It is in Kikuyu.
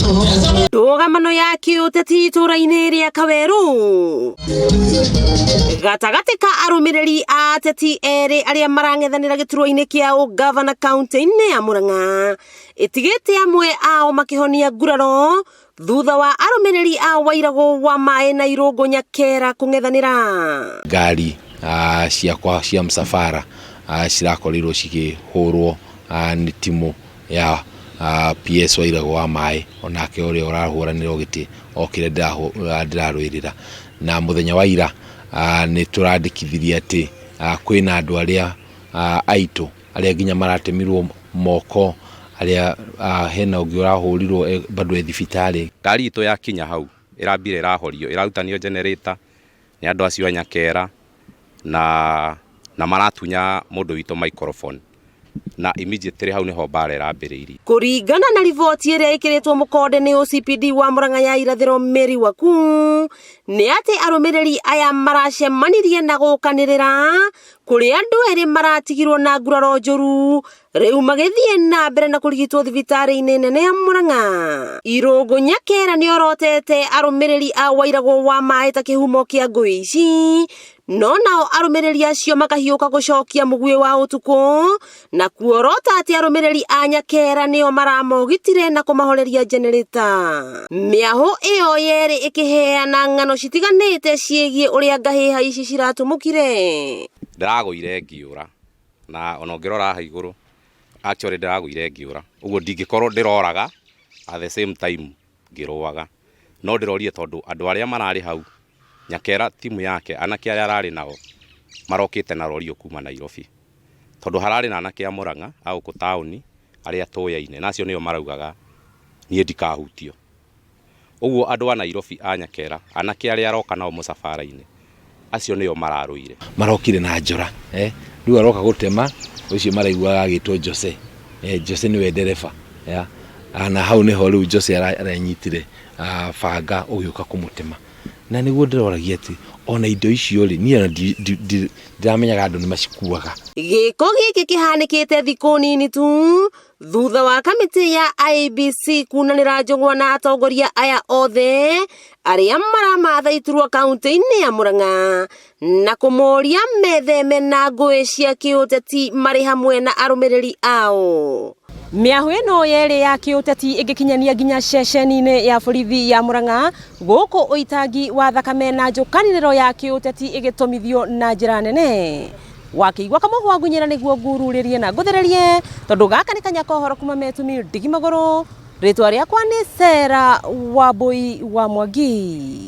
Ndũgamano ya kĩũteti itũũra-inĩ rĩa Kawerũ gatagatĩ ka arũmĩrĩri a ateti erĩ arĩa marang'ethanĩra gĩturwa-inĩ kĩa ũngavana kaunti-inĩ ya Murang'a ĩtigĩte amwe ao makĩhonia nguraro thutha wa arũmĩrĩri a Wairagũ wa Maĩ na Irũngũ Nyakera kũng'ethanĩra. Ngari ciakwa cia msafara cirakorirwo cikĩhũrwo nĩ timũ ya PS Wairagũ wa Maĩ, onake ũrĩa ũrahũranĩra gĩtĩ o kĩrĩa ndĩrarũĩrĩra. Na mũthenya wa ira nĩ tũrandĩkithirie atĩ kwĩna andũ arĩa aitũ arĩa nginya maratemirwo moko, arĩa hena ũngĩ ũrahũrirwo bado e thibitarĩ. Ngari itũ yakinya hau ĩrambire ĩrahorio, ĩrarutanio generator nĩ andũ acio a Nyakera na maratunya mũndũ witũ microphone na immediately hau niho mbara ĩrambĩrĩirie. Kũringana na riboti ĩrĩa ĩkĩrĩtwo mũkonde nĩ OCPD wa Murang'a ya irathĩro Mary Waku nĩ atĩ arũmĩrĩri aya maracemanirie na gũkanĩrĩra kũrĩa andũ erĩ maratigirwo na nguraro njũru rĩu magĩthiĩ na mbere na kũrigitwo thibitarĩ-inĩ nene ya Murang'a. Irũngũ Nyakera nĩorotete arũmĩrĩri a Wairagũ wa Maĩ ta kĩhumo kĩa ngũĩ ici, no nao arũmĩrĩri acio makahiũka gũcokia mũguĩ wa ũtukũ na kuorota atĩ arũmĩrĩri a Nyakera nĩo maramogitire na kũmahoreria generator. Mĩahũ ĩyo yerĩ ĩkĩheana ng'ano citiganĩte ciĩgiĩ ũrĩa ngahĩha ici ciratumũkire. Ndĩragũire ngĩũra na ona ũngĩrora haha igũrũ actually ndĩragũire ngĩũra, ũguo ndingĩkorwo ndĩroraga at the same time ngĩrũaga, no ndĩrorire tondũ andũ arĩa mararĩ hau Nyakera timu yake anake arĩa ararĩ nao marokĩte na rori kuma Nairobi, tondũ hararĩ na anake a Murang'a a gũkũ taũni arĩa tũyaine na acio nĩo maraugaga niĩ ndikahutio. Ũguo andũ a Nairobi a Nyakera anake arĩa aroka nao mũcabara-inĩ acio nĩo mararũire. Marokire na njora, rĩu aroka gũtema ũcio maraiguaga agĩtwo Jose, Jose nĩwe ndereba, na hau nĩho rĩu Jose arenyitire banga ũgĩũka kũmũtema. Na nĩguo ndĩroragia atĩ ona indo icio rĩ, niĩ ona ndiramenyaga andũ nĩ macikuaga. Gĩko gĩkĩ kĩhanĩkĩte thikũ nini tu thutha wa kamĩtĩ ya IEBC kunanĩra njũng'wa na atongoria aya othe arĩa maramatha iturwa kaunti-inĩ ya Murang'a na kũmoria metheme na ngũĩ cia kĩũteti marĩ hamwe na arũmĩrĩri ao. Mĩahũ ĩno yerĩ ya kĩũteti ĩngĩkinyania nginya ceceni-inĩ ya borithi ya Murang'a gũkũ ũitangi wa thakame na njũkanĩrĩro ya kĩũteti ĩgĩtũmithio na njĩra nene. Wakĩigua kamũhwa ngunyĩra nĩguo ngururĩrie na ngũthererie tondũ gaka nĩ kanya kohoro kuma Metumi ndigi magũrũ. Rĩtwa rĩakwa nĩ Sarah Wambui wa Mwangi.